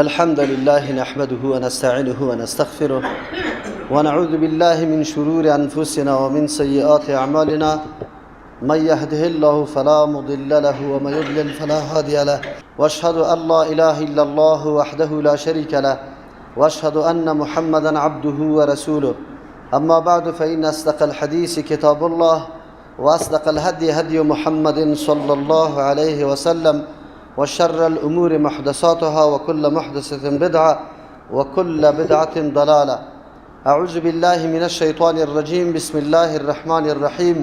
الحمد لله نحمده ونستعينه ونستغفره ونعوذ بالله من شرور أنفسنا ومن سيئات أعمالنا، من يهده الله فلا مضل له ومن يضلل فلا هادي له، واشهد أن لا إله إلا الله وحده لا شريك له، واشهد أن محمدا عبده ورسوله. أما بعد، فإن أصدق الحديث كتاب الله، وأصدق الهدي هدي محمد صلى الله عليه وسلم، وشر الأمور محدثاتها، وكل محدثة بدعة، وكل بدعة ضلالة. أعوذ بالله من الشيطان الرجيم. بسم الله الرحمن الرحيم.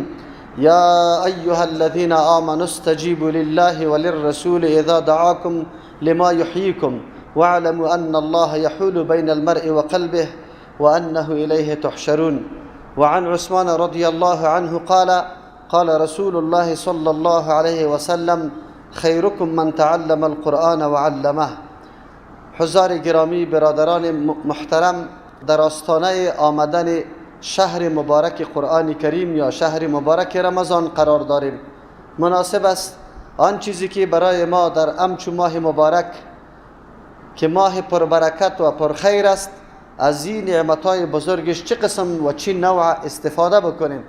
يا أيها الذين آمنوا استجيبوا لله وللرسول إذا دعاكم لما يحييكم، واعلموا أن الله يحول بين المرء وقلبه، وأنه إليه تحشرون. وعن عثمان رضي الله عنه قال: قال رسول الله صلى الله عليه وسلم: خیرکم من تعلم القرآن وعلمه. حضار گرامی، برادران محترم، در آستانه آمدن شهر مبارک قرآن کریم یا شهر مبارک رمضان قرار داریم. مناسب است آن چیزی که برای ما در امچو ماه مبارک که ماه پربرکت و پرخیر است، از این نعمتهای بزرگش چه قسم و چه نوع استفاده بکنیم.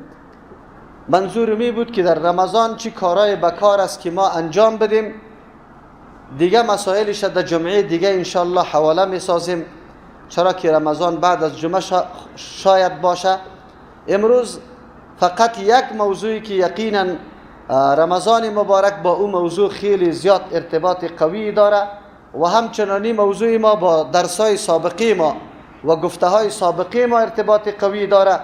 منظور می بود که در رمضان چی کارهای بکار است که ما انجام بدیم. دیگه مسائلش در جمعه دیگه انشالله حواله می سازیم، چرا که رمضان بعد از جمعه شاید باشه. امروز فقط یک موضوعی که یقینا رمضان مبارک با او موضوع خیلی زیاد ارتباط قوی داره و همچنانی موضوع ما با درسای سابقی ما و گفته های سابقی ما ارتباط قوی داره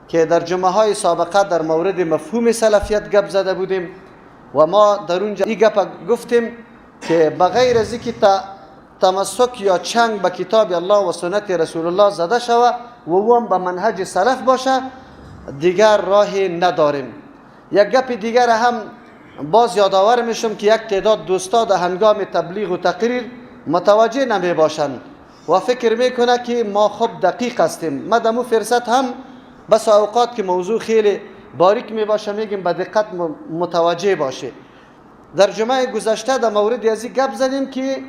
که در جمعه های سابقه در مورد مفهوم سلفیت گپ زده بودیم و ما در اونجا این گپ گفتیم که بغیر از اینکه تمسک یا چنگ به کتاب الله و سنت رسول الله زده شوه و او هم به منهج سلف باشه، دیگر راه نداریم. یک گپ دیگر هم باز یادآور میشم که یک تعداد دوستا در هنگام تبلیغ و تقریر متوجه نمی باشند و فکر میکنه که ما خب دقیق هستیم. ما در مو فرصت هم بس اوقات که موضوع خیلی باریک می باشه میگیم به دقت متوجه باشه. در جمعه گذشته در مورد از این گپ زدیم که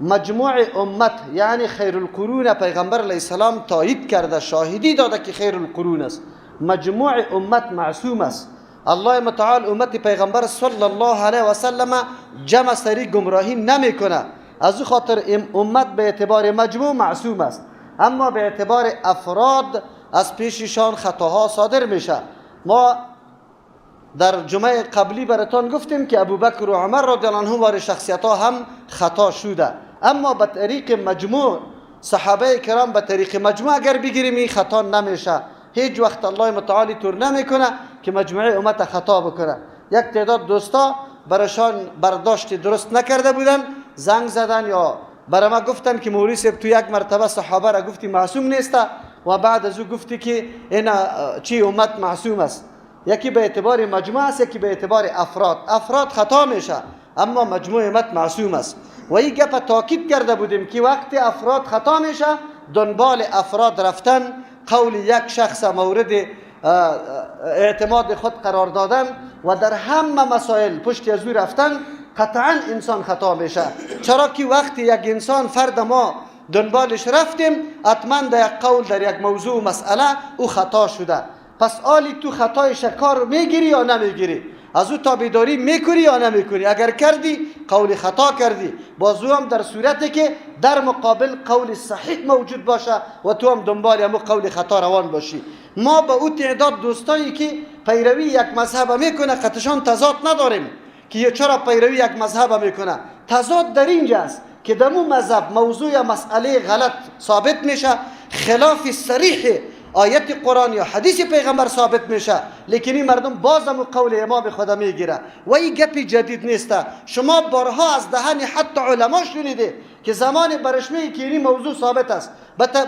مجموع امت یعنی خیر القرون پیغمبر علیه السلام تایید کرده، شاهدی داده که خیر القرون است. مجموع امت معصوم است. الله متعال امت پیغمبر صلی الله علیه و سلم جمع سری گمراهی نمیکنه. از او خاطر امت به اعتبار مجموع معصوم است، اما به اعتبار افراد از پیششان خطاها صادر میشه. ما در جمعه قبلی براتان گفتیم که ابوبکر و عمر رضی الله عنهم وار شخصیت ها هم خطا شده، اما به طریق مجموع صحابه کرام به طریق مجموع اگر بگیریم این خطا نمیشه. هیچ وقت الله متعالی طور نمیکنه که مجموعه امت خطا بکنه. یک تعداد دوستا براشان برداشت درست نکرده بودن، زنگ زدن یا برای ما گفتن که مولوی صاحب تو یک مرتبه صحابه را گفتی معصوم نیست و بعد از او گفتی که اینا چی امت معصوم است. یکی به اعتبار مجموع است، یکی به اعتبار افراد. افراد خطا میشه اما مجموع امت معصوم است. و این گپ تاکید کرده بودیم که وقتی افراد خطا میشه دنبال افراد رفتن، قول یک شخص مورد اعتماد خود قرار دادن و در همه مسائل پشت از او رفتن، قطعا انسان خطا میشه. چرا که وقتی یک انسان فرد ما دنبالش رفتیم، حتما در یک قول در یک موضوع و مسئله او خطا شده. پس آلی تو خطای شکار میگیری یا نمیگیری؟ از او تابعداری میکنی یا نمیکنی؟ اگر کردی قول خطا کردی، باز او هم در صورتی که در مقابل قول صحیح موجود باشه و تو هم دنبال همو قول خطا روان باشی. ما به او تعداد دوستایی که پیروی یک مذهب میکنه قطعشان تضاد نداریم که چرا پیروی یک مذهب میکنه. تضاد در اینجا است که در مو مذهب موضوع یا مسئله غلط ثابت میشه، خلاف صریح آیت قرآن یا حدیث پیغمبر ثابت میشه، لیکن این مردم بازم قول امام خدا میگیره و این گپی جدید نیست. شما بارها از دهن حتی علما شنیده که زمان برش میگه که این موضوع ثابت است.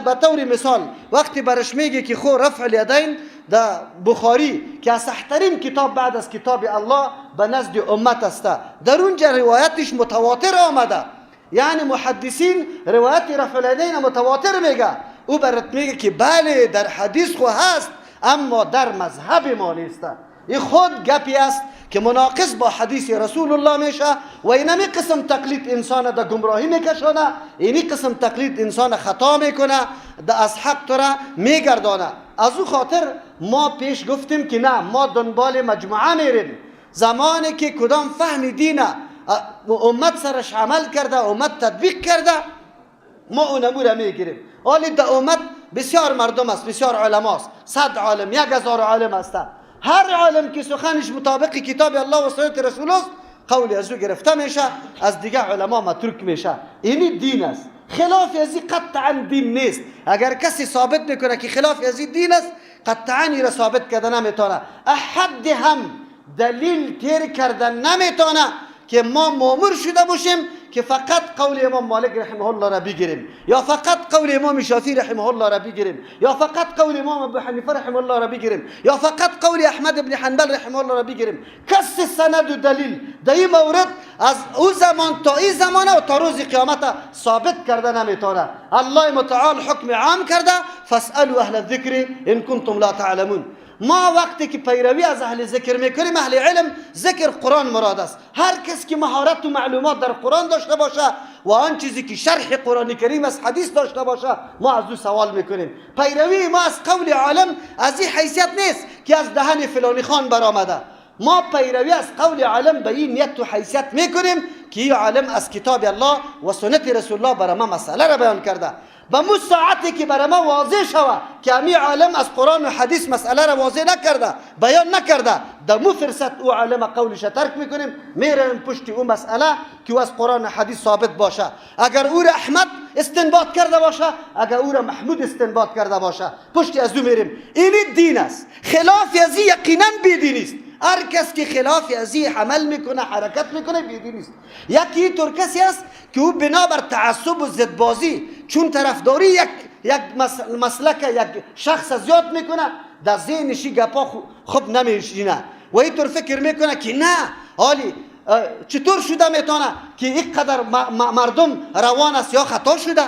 به طور مثال وقتی برش میگه که خو رفع الیدین در بخاری که اصحترین کتاب بعد از کتاب الله به نزد امت است، در اونجا روایتش متواتر آمده، یعنی محدثین روایت رفع الیدین متواتر میگه. او برات میگه که بله در حدیث خو هست اما در مذهب ما نیست. این خود گپی است که مناقض با حدیث رسول الله میشه و اینمی قسم تقلید انسان در گمراهی میکشانه، اینی قسم تقلید انسان خطا میکنه، در از حق تو را میگردانه. از او خاطر ما پیش گفتیم که نه، ما دنبال مجموعه میریم. زمانی که کدام فهم دینه امت سرش عمل کرده، امت تطبیق کرده، ما اونمو را میگیریم. حالی در امت بسیار مردم است، بسیار علما است، 100 عالم، 1000 عالم است. هر عالم که سخنش مطابق کتاب الله و سنت رسول است، قول از او گرفته میشه، از دیگه علما متروک میشه. اینی دین است. خلاف از این قطعا دین نیست. اگر کسی ثابت میکنه که خلاف از این دین است، قطعا این را ثابت کرده نمیتونه. احد هم دلیل تیر کرده نمیتونه که ما مامور شده باشیم که فقط قول امام مالک رحمه الله را بگیریم، یا فقط قول امام شافعی رحمه الله را بگیریم، یا فقط قول امام ابو حنیفه رحمه الله را بگیریم، یا فقط قول احمد بن حنبل رحمه الله را بگیریم. کس سند و دلیل در این مورد از او زمان تا این زمان و تا روز قیامت ثابت کرده نمیتونه. الله متعال حکم عام کرده، فاسألوا اهل الذکر ان کنتم لا تعلمون. ما وقتی که پیروی از اهل ذکر میکنیم، اهل علم ذکر قرآن مراد است. هر کس که مهارت و معلومات در قرآن داشته باشه و آن چیزی که شرح قرآن کریم از حدیث داشته باشه، ما از او سوال میکنیم. پیروی ما از قول عالم از این حیثیت نیست که از دهن فلانی خان برآمده. ما پیروی از قول عالم به این نیت و حیثیت میکنیم که این عالم از کتاب الله و سنت رسول الله برای ما مسئله را بیان کرده. به مو ساعتی که برای ما واضح شوه که امی عالم از قرآن و حدیث مسئله را واضح نکرده، بیان نکرده، در مو فرصت او عالم قولش ترک میکنیم، میریم پشت او مسئله که او از قرآن و حدیث ثابت باشه. اگر او را احمد استنباط کرده باشه، اگر او را محمود استنباط کرده باشه، پشت از او میریم. این دین است. خلاف از این یقینا بیدینی است. هر کس که خلاف از این عمل میکنه، حرکت میکنه، بیدینی است. یکی طور کسی است که او بنابر تعصب و ضدبازی، چون طرفداری یک مسلک یک شخص زیاد میکنه، در ذهنش گپا خوب نمیشینه و اینطور فکر میکنه که نه، حالی چطور شده میتونه که اینقدر مردم روان است یا خطا شده.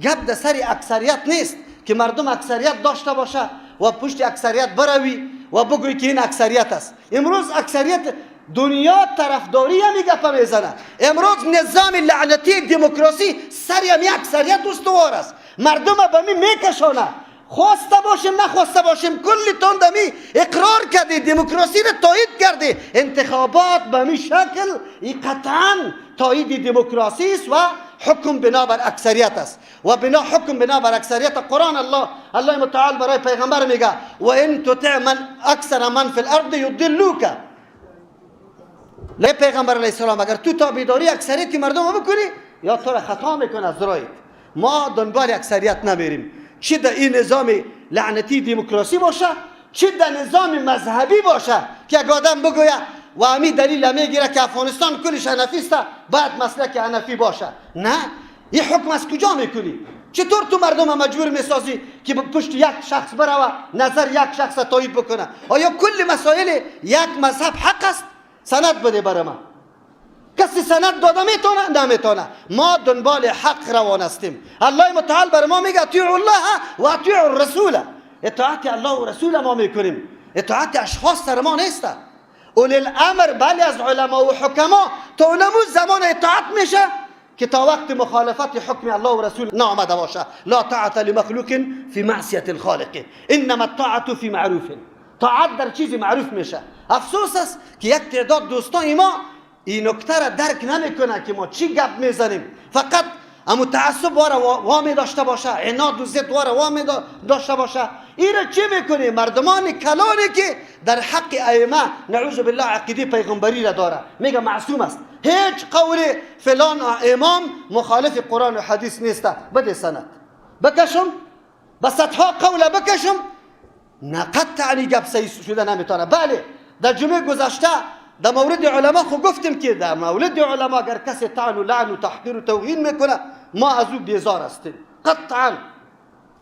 گپ در سر اکثریت نیست که مردم اکثریت داشته باشه و پشت اکثریت بروی و بگوی که این اکثریت است. امروز اکثریت دنیا طرفداری همی گپه میزنه. امروز نظام لعنتی دموکراسی سر همی اکثریت استوار است. مردم به می میکشانه. خواسته باشیم نخواسته باشیم، کلی دمی اقرار کردی، دموکراسی را تایید کردی. انتخابات به می شکل قطعا تایید دموکراسی است و حکم بنابر اکثریت است و بنا حکم بنابر اکثریت. قرآن الله متعال برای پیغمبر میگه و ان تطع من اکثر من فی الارض یضلوک. لی پیغمبر علیه السلام، اگر تو تابعداری اکثریت مردم بکنی، یا تو را خطا میکنه از رایت. ما دنبال اکثریت نمیریم، چه در این نظام لعنتی دموکراسی باشه، چه در نظام مذهبی باشه که یک آدم بگویه و همی دلیل میگیره که افغانستان کلش حنفی است، باید مسلک حنفی باشه. نه، این حکم از کجا میکنی؟ چطور تو مردم مجبور میسازی که پشت یک شخص بروه، نظر یک شخص تایید بکنه؟ آیا کل مسائل یک مذهب حق است؟ سند بده برای ما. کسی سند داده میتونه؟ نمیتونه. ما دنبال حق روان هستیم. الله متعال بر ما میگه اطیعوا الله و اطیعوا الرسول. اطاعت الله و رسول ما میکنیم، اطاعت اشخاص سر ما نیست. اولی الامر بله از علما و حکما تا اونمو زمان اطاعت میشه که تا وقت مخالفت حکم الله و رسول نامده باشه. لا طاعت لمخلوق فی معصیت الخالق، انما الطاعت فی معروف. طاعت در چیزی معروف میشه. افسوس است که یک تعداد دوستان ما این نکته را درک نمیکنه که ما چی گپ میزنیم. فقط امو تعصب واره وامی داشته باشه، عناد و ضد واره وامی داشته باشه. این را چی میکنی؟ مردمان کلانی که در حق ائمه نعوذ بالله عقیده پیغمبری را داره، میگه معصوم است، هیچ قول فلان امام مخالف قرآن و حدیث نیست. بده سند بکشم، به صدها قول بکشم، نه قطعا گپ صحیح شده نمیتونه. بله در جمعه گذشته در مورد علما خو گفتیم که در مورد علما اگر کسی طعن و لعن و تحقیر و توهین میکنه، ما از او بیزار هستیم قطعا.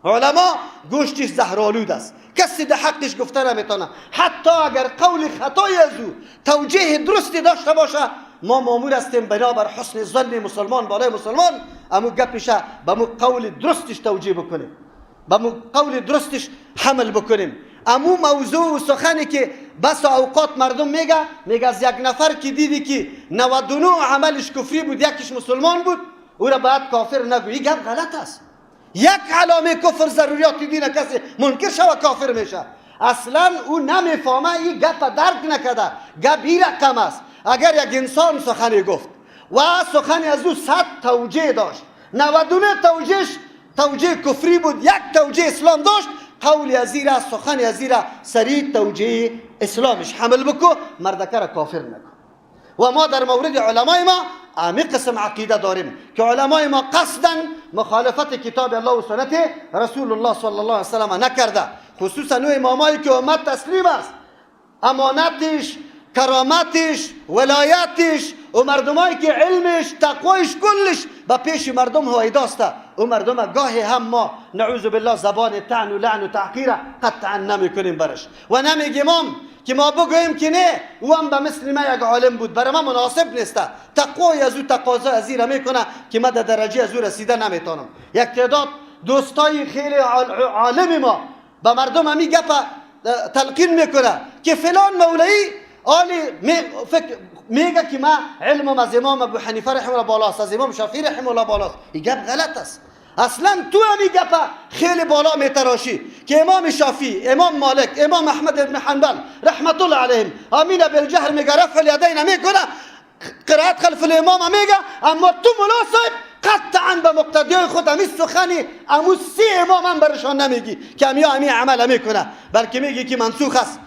علما گوشتش زهرآلود است، کسی در حقش گفته نمیتونه. حتی اگر قول خطای از او توجیه درستی داشته باشه، ما مامور هستیم بنابر حسن ظن مسلمان بالای مسلمان امو گپش به مو قول درستش توجیه بکنیم، به مو قول درستش حمل بکنیم. امو موضوع و سخنی که بس اوقات مردم میگه از یک نفر که دیدی که 99 عملش کفری بود، یکیش مسلمان بود، او را باید کافر نگو. این گپ غلط است. یک علامه کفر ضروریات دین کسی منکر شوه کافر میشه. اصلا او نمیفهمه، این گپ درک نکرده. گپ این رقم است. اگر یک انسان سخنی گفت و سخنی از او 100 توجیه داشت، 99 توجیهش توجیه کفری بود، یک توجیه اسلام داشت، قول ازیره سخن ازیره سریع توجیه اسلامش حمل بکو، مردکه را کافر نکو. و ما در مورد علمای ما امی قسم عقیده داریم که علمای ما قصدا مخالفت کتاب الله و سنت رسول الله صلی الله علیه وسلم نکرده، خصوصا او امامایی که امت تسلیم است، امانتش، کرامتش، ولایتش و مردمایی که علمش، تقویش، کلش به پیش مردم هویداسته. و مردم گاهی هم ما نعوذ بالله زبان طعن و لعن و تحقیر قطعا نمیکنیم برش و نمیگیم که ما بگوییم که نه او هم به مثل ما یک عالم بود، برای ما مناسب نیست. تقوی از او تقاضا از این میکنه که ما در درجه از او رسیده نمیتونم. یک تعداد دوستای خیلی عالم ما به مردم همی گپ تلقین میکنه که فلان مولوی آلی فکر میگه که ما علمم از امام ابو حنیفه رحمه الله بالاست، از امام شافعی رحمه الله بالاست. این گپ غلط است. اصلا تو همی گپ خیلی بالا میتراشی که امام شافعی، امام مالک، امام احمد بن حنبل رحمت الله علیهم امین بالجهر میگه رفع الیدین میکنه، قرائت خلف الامام میگه، اما تو ملا صاحب قطعا به مقتدیای خود همی سخنی امو 3 امام هم برشان نمیگی که امی همی عمل میکنه، بلکه میگی که منسوخ است.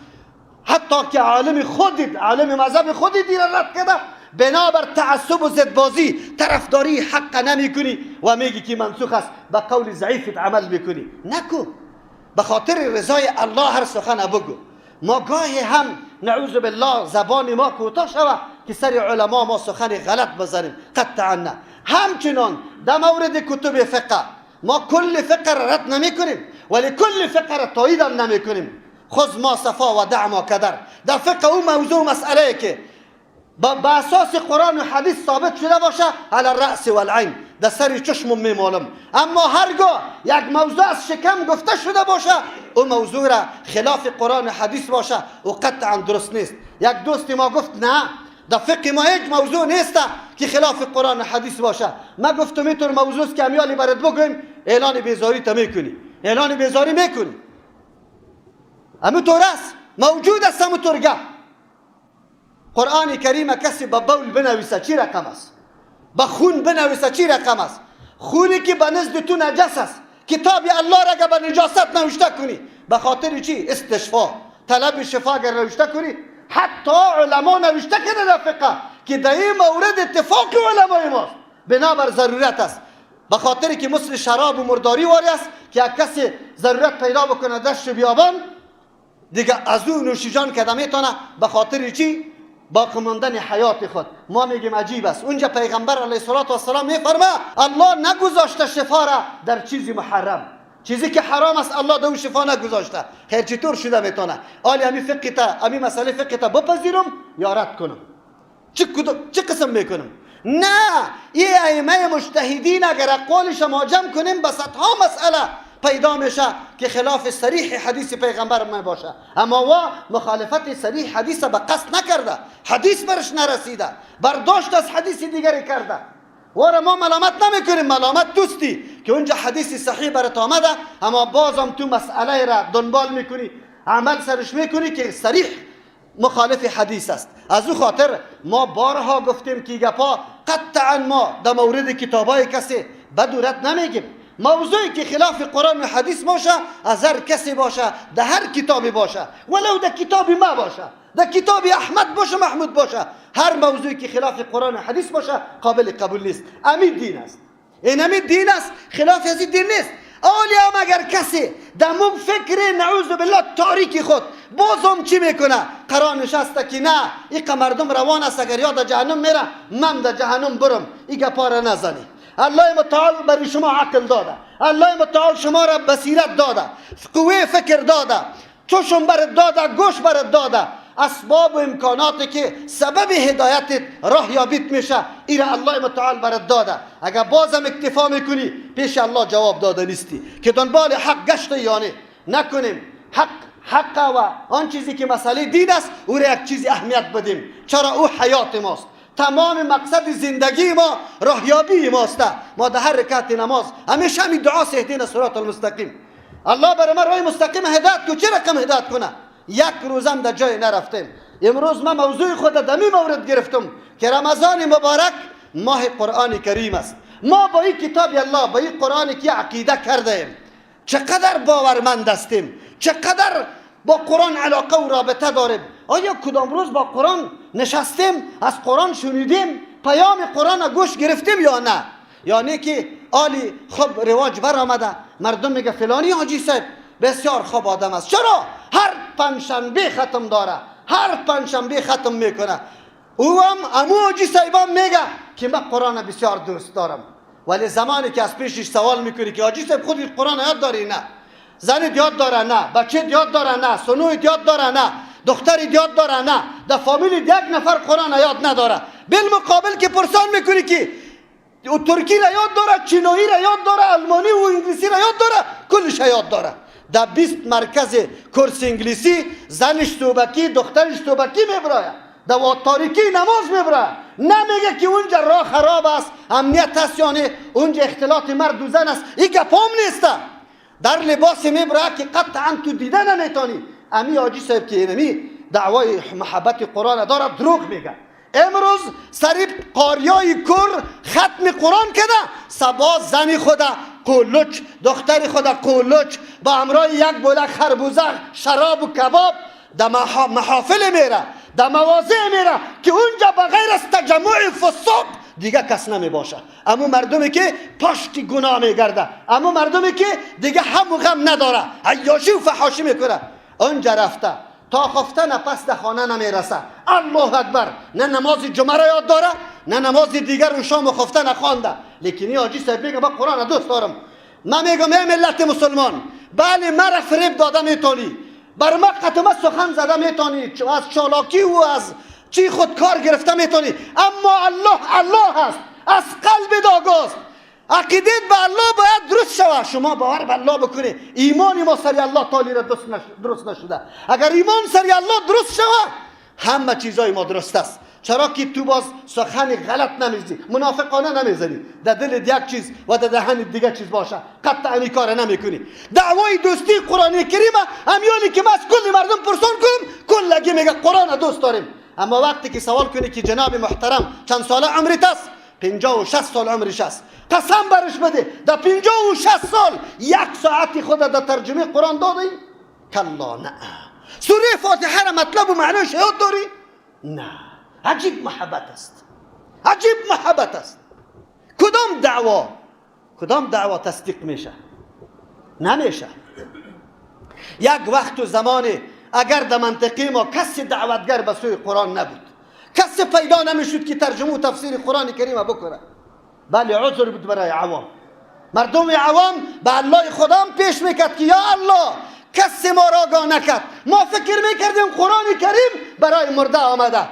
حتی که عالم خودت، عالم مذهب خودت را رد کرده، بنابر تعصب و ضدبازی طرفداری حق نمیکنی و میگی که منسوخ است، به قول ضعیفت عمل میکنی. نکو، به خاطر رضای الله هر سخن بگو. ما گاهی هم نعوذ بالله زبان ما کوتاه شوه که سر علما ما سخن غلط بزنیم، قطعا نه. همچنان در مورد کتب فقه ما کل فقه را رد نمیکنیم ولی کل فقه را تایید هم نمیکنیم. خذ ما صفا و دع ما کدر. در فقه او موضوع مسئله که با اساس قرآن و حدیث ثابت شده باشه علی الرأس والعین، در سر چشم میمالم. اما هرگاه یک موضوع از شکم گفته شده باشه، او موضوع را خلاف قرآن و حدیث باشه، او قطعا درست نیست. یک دوست ما گفت نه، در فقه ما هیچ موضوع نیست که خلاف قرآن و حدیث باشه. ما گفتم اینطور موضوع است که امیالی برات بگویم اعلان بیزاری تا میکنی، اعلان بیزاری میکنی. همونطور است، موجود است همونطور گپ. قرآن کریم کسی با بول بنویسه چی رقم است؟ با خون بنویسه چی رقم است؟ خونی که به نزد تو نجس است، کتاب الله را که به نجاست نوشته کنی به خاطر چی؟ استشفا، طلب شفا اگر نوشته کنی. حتی علما نوشته کرده در فقه که در این مورد اتفاق علمای ماست، بنابر ضرورت است، به خاطر که مثل شراب و مرداری واری است که یک کسی ضرورت پیدا بکنه دشت بیابان دیگه از او نوشیجان کده میتونه، به خاطر چی؟ باقی ماندن حیات خود. ما میگیم عجیب است. اونجا پیغمبر علیه الصلاة والسلام میفرما الله نگذاشته شفا را در چیزی محرم، چیزی که حرام است الله در او شفا نگذاشته. خیر چطور شده میتونه؟ آلی امی فقه تا، امی مسئله فقه تا بپذیرم یا رد کنم؟ چه قسم میکنم؟ نه، این ائمه مجتهدین اگر اقوال شما جمع کنیم به صدها مسئله پیدا میشه که خلاف صریح حدیث پیغمبر می باشه، اما وا مخالفت صریح حدیث به قصد نکرده، حدیث برش نرسیده، برداشت از حدیث دیگری کرده. واره ما ملامت نمیکنیم، ملامت دوستی که اونجا حدیث صحیح برات آمده، اما بازم تو مسئله را دنبال میکنی، عمل سرش میکنی که صریح مخالف حدیث است. از او خاطر ما بارها گفتیم که گپا قطعا ما در مورد کتابای کسی بد و رد نمیگیم. موضوعی که خلاف قرآن و حدیث باشه از هر کسی باشه، در هر کتابی باشه، ولو در کتاب ما باشه، در کتاب احمد باشه، محمود باشه، هر موضوعی که خلاف قرآن و حدیث باشه قابل قبول نیست. امید دین است، این امید دین است، خلاف از دین نیست. آلی هم اگر کسی دموم فکر نعوذ بالله تاریکی خود بازم چی میکنه؟ قرار نشسته که نه ایقا مردم روان است، اگر یا در جهنم میره من در جهنم برم، ای گپا را نزنی. الله متعال برای شما عقل داده، الله متعال شما را بصیرت داده، قوه فکر داده، چشم برات داده، گوش برات داده، اسباب و امکاناتی که سبب هدایت راه یابیت میشه ایره الله متعال برات داده. اگر بازم اکتفا میکنی پیش الله جواب داده نیستی که دنبال حق گشت یا نه. نکنیم حق حق و آن چیزی که مسئله دین است او را یک چیزی اهمیت بدیم. چرا؟ او حیات ماست. تمام مقصد زندگی ما راهیابی ماست. ما در هر رکعت نماز همیشه می دعا اهدنا صراط المستقیم، الله برای ما راه مستقیم هدایت کو. چه رقم هدایت کنه؟ یک روزم در جای نرفتیم. امروز ما موضوع خود در می مورد گرفتم که رمضان مبارک ماه قرآن کریم است. ما با این کتاب الله، با این قرآن که عقیده کرده ایم، چقدر باورمند هستیم، چقدر با قرآن علاقه و رابطه داریم. آیا کدام روز با قرآن نشستیم، از قرآن شنیدیم، پیام قرآن گوش گرفتیم یا نه؟ یعنی که آلی خب رواج بر آمده، مردم میگه فلانی حاجی صاحب بسیار خوب آدم است. چرا؟ هر پنجشنبه ختم داره، هر پنجشنبه ختم میکنه. او هم امو حاجی صاحب هم میگه که من قرآن بسیار دوست دارم، ولی زمانی که از پیشش سوال میکنی که حاجی صاحب خود قرآن یاد داری؟ نه. زنت یاد داره؟ نه. بچه یاد داره؟ نه. سنویت یاد داره؟ نه. دختری یاد داره؟ نه. در فامیل یک نفر قرآن یاد نداره. بالمقابل که پرسان میکنی که او ترکی را یاد داره، چینایی را یاد داره، آلمانی و انگلیسی را یاد داره، کلش یاد داره. در 20 مرکز کورس انگلیسی زنش توبکی، دخترش توبکی میبرایه، در تاریکی نماز میبره. نمیگه که اونجا راه خراب است، امنیت است، یعنی اونجا اختلاط مرد و زن است، این گپام نیست. در لباس میبره که قطعا تو دیده نمیتونی. امی حاجی صاحب که اینمی دعوای محبت قرآن داره دروغ میگه. امروز سری قاریای کور ختم قرآن کرده، صبا زن خدا قلوچ، دختر خدا قلوچ، با همراه یک بوله خربوزه، شراب و کباب در محافل میره، در مواضع میره که اونجا بغیر از تجمع فسوق دیگه کس نمی باشه. اما مردمی که پشت گناه میگرده، اما مردمی که دیگه هم و غم نداره، عیاشی و فحاشی میکنه، اونجا رفته تا خفته نفس در خانه نمیرسه. الله اکبر، نه نماز جمعه را یاد داره، نه نماز دیگر و شام و خفته نخوانده. لیکن این حاجی صاحب میگه من قرآن دوست دارم. من میگم ای ملت مسلمان، بله مرا فریب داده میتونی، بر ما قطمه سخن زده میتونی، از چالاکی و از چی خودکار گرفته میتونی، اما الله الله است، از قلب داگاست. عقیدت به الله باید درست شود. شما باور به الله بکنی، ایمان ما سری الله تعالی را درست نشده. اگر ایمان سری الله درست شود، همه چیزای ما درست است. چرا که تو باز سخن غلط نمیزنی، منافقانه نمیزنی، در دل یک چیز و در دهن دیگه چیز باشه، قطعا این کار نمیکنی. دعوای دوستی قرآن کریم همیانی که ما از کل مردم پرسان کنم، کلگی میگه قرآن دوست داریم. اما وقتی که سوال کنی که جناب محترم چند ساله عمرت است، 56 سال عمرش است، قسم برش بده در 56 سال یک ساعتی خود در ترجمه قرآن دادی؟ کلا نه. سوره فاتحه را مطلب و معنیش یاد داری؟ نه. عجیب محبت است، عجیب محبت است. کدام دعوا، کدام دعوا تصدیق میشه؟ نمیشه. یک وقت و زمان اگر در منطقه ما کسی دعوتگر به سوی قرآن نبود، کسی پیدا نمیشد که ترجمه و تفسیر قرآن کریم بکنه، بله عذر بود برای عوام. مردم عوام به الله خدا پیش میکرد که یا الله کسی ما را آگاه نکرد، ما فکر میکردیم قرآن کریم برای مرده آمده،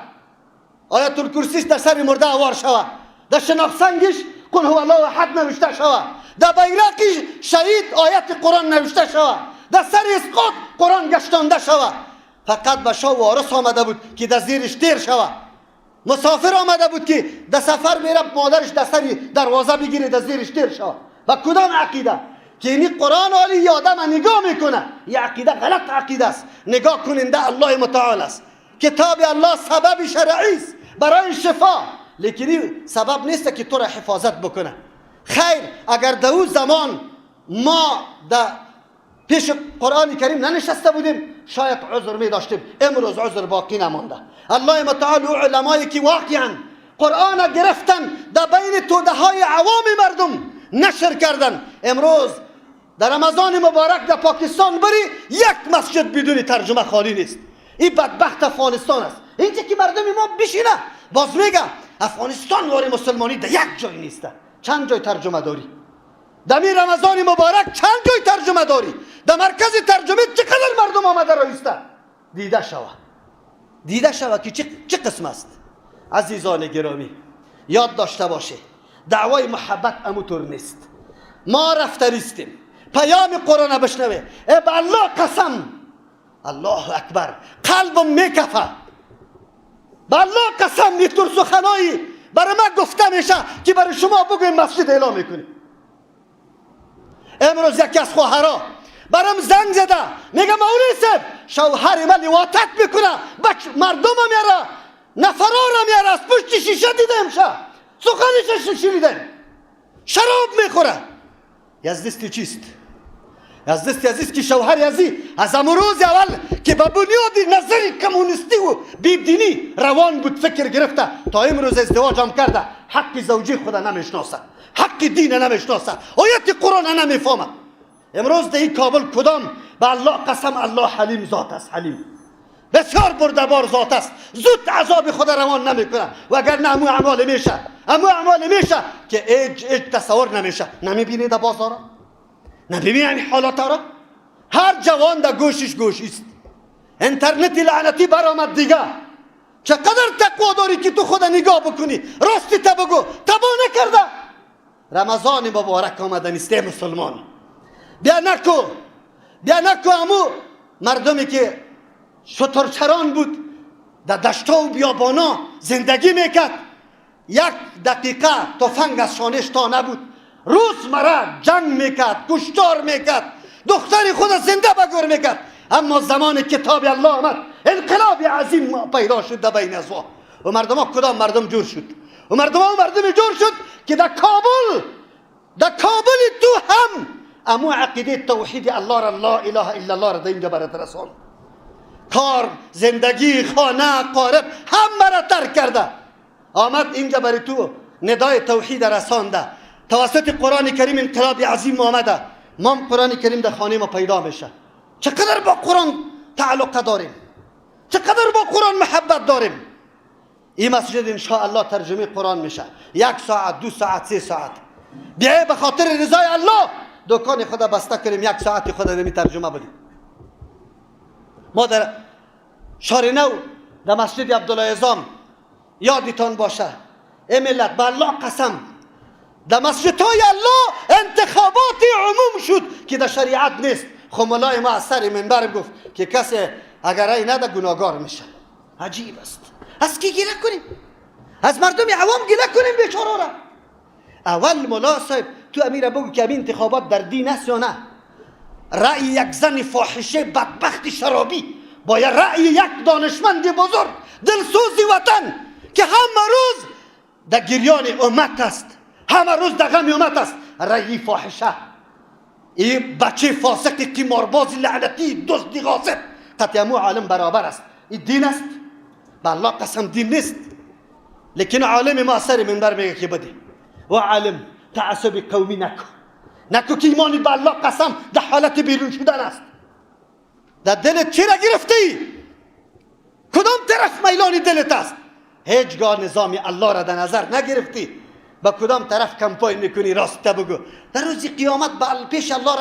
آیت الکرسیش در سر مرده آوار شوه، در شناخت سنگش قل هو الله احد نوشته شوه، در بیرقش شهید آیت قرآن نوشته شوه، در سر اسقاط قرآن گشتانده شوه. فقط به شاه وارث آمده بود که در زیرش تیر شوه، مسافر آمده بود که در سفر میره مادرش در سر دروازه بگیره در زیرش تیر شوه. و کدام عقیده که اینی قرآن عالی آدم نگاه میکنه، یه عقیده غلط عقیده است. نگاه کننده الله متعال است. کتاب الله سبب شرعی است برای شفا، لیکن سبب نیست که تو را حفاظت بکنه. خیر اگر در او زمان ما در پیش قرآن کریم ننشسته بودیم شاید عذر می داشتیم. امروز عذر باقی نمانده. الله متعال و علمایی که واقعا قرآن گرفتن در بین توده های عوام مردم نشر کردن، امروز در رمضان مبارک در پاکستان بری یک مسجد بدون ترجمه خالی نیست. این بدبخت افغانستان است. اینجا که مردم ما بشینه باز میگه افغانستان واری مسلمانی در یک جای نیست. چند جای ترجمه داری؟ در می رمضان مبارک چند جای ترجمه داری؟ در مرکز ترجمه چقدر مردم آمده رایسته؟ دیده شوه، دیده شوه که چه قسم است. عزیزان گرامی یاد داشته باشه دعوای محبت اموتور نیست. ما رفتریستیم پیام قرآن بشنوه. ای به الله قسم، الله اکبر، قلبم میکفه. به الله قسم اینطور سخنایی برای من گفته میشه که برای شما بگویم مسجد اعلام میکنیم. امروز یکی از خواهرها برام زنگ زده، میگه مولوی صاحب شوهر من لواطت میکنه، مردم میاره، نفرا را میاره، از پشت شیشه دیدم شه، سخنش شنیدم، شراب میخوره. از دست چیست؟ از دست عزیز که شوهر ازی از امروز اول که به بنیاد نظر کمونیستی و بیدینی روان بود فکر گرفته تا امروز ازدواج هم کرده، حق زوجی خود نمیشناسه، حق دین نمیشناسه، آیت قرآن نمیفهمه. امروز در این کابل کدام؟ به الله قسم الله حلیم ذات است، حلیم بسیار بردبار ذات است، زود عذاب خود روان نمیکنه، وگرنه امو اعمال میشه، امو اعمال میشه که اج تصور نمیشه. نمیبینی در بازارا؟ نمیبینی همین حالات را؟ هر جوان در گوشش گوشیست، اینترنت لعنتی برآمد دیگه. چقدر تقوا داری که تو خود نگاه بکنی، راستی تا بگو، تبا نکرده. رمضان مبارک آمده نیست مسلمان، بیا نکو، بیا نکو امو مردمی که شترچران بود در دشتا و بیابانا زندگی میکرد، یک دقیقه تفنگ از شانش تا نبود، روزمره جنگ میکرد، کشتار میکرد، دختر خود زنده به گور میکرد. اما زمان کتاب الله آمد، انقلاب عظیم پیدا شد در بین ازوا و مردم ها. کدام مردم جور شد؟ و مردم ها مردم جور شد که در کابل، در کابل تو هم امو عقیده توحید الله را، لا اله الا الله را در اینجا برات رسان. کار، زندگی، خانه، قارب همه را ترک کرده، آمد اینجا برای تو ندای توحید رسانده. توسط قرآن کریم انقلاب عظیم آمده. ما قرآن کریم در خانه ما پیدا میشه. چقدر با قرآن تعلق داریم، چقدر با قرآن محبت داریم. این مسجد انشاءالله ترجمه قرآن میشه، 1 ساعت، 2 ساعت، 3 ساعت. بیایه به خاطر رضای الله دکان خدا بسته کنیم، 1 ساعت خدا نمی ترجمه بدیم. ما در شهر نو در مسجد عبدالله عظام، یادتان باشه ای ملت، به الله قسم در مسجدهای الله انتخابات عموم شد که در شریعت نیست. خب ملای ما از سر منبر گفت که کسی اگر رأی نده گناهگار میشه. عجیب است. از کی گله کنیم؟ از مردم عوام گله کنیم بیچاره را. اول ملا صاحب تو امیر بگو که انتخابات در دین است یا نه؟ رأی یک زن فاحشه بدبخت شرابی با رأی یک دانشمند بزرگ دلسوز وطن که همه روز در گریان امت است، همه روز در غم امت است، رأی فاحشه، این بچه فاسق قمارباز لعنتی دزد غاصب، قطعا عالم برابر است. این دین است؟ به الله قسم دین نیست. لیکن عالم ما سر منبر میگه که بده و عالم تعصب قومی نکن، نکو که ایمانی به الله قسم در حالت بیرون شدن است. در دلت چی را گرفتی؟ کدام طرف میلان دلت است؟ هیچگاه نظام الله را در نظر نگرفتی. با کدام طرف کمپاین میکنی؟ راست بگو. در روز قیامت به پیش الله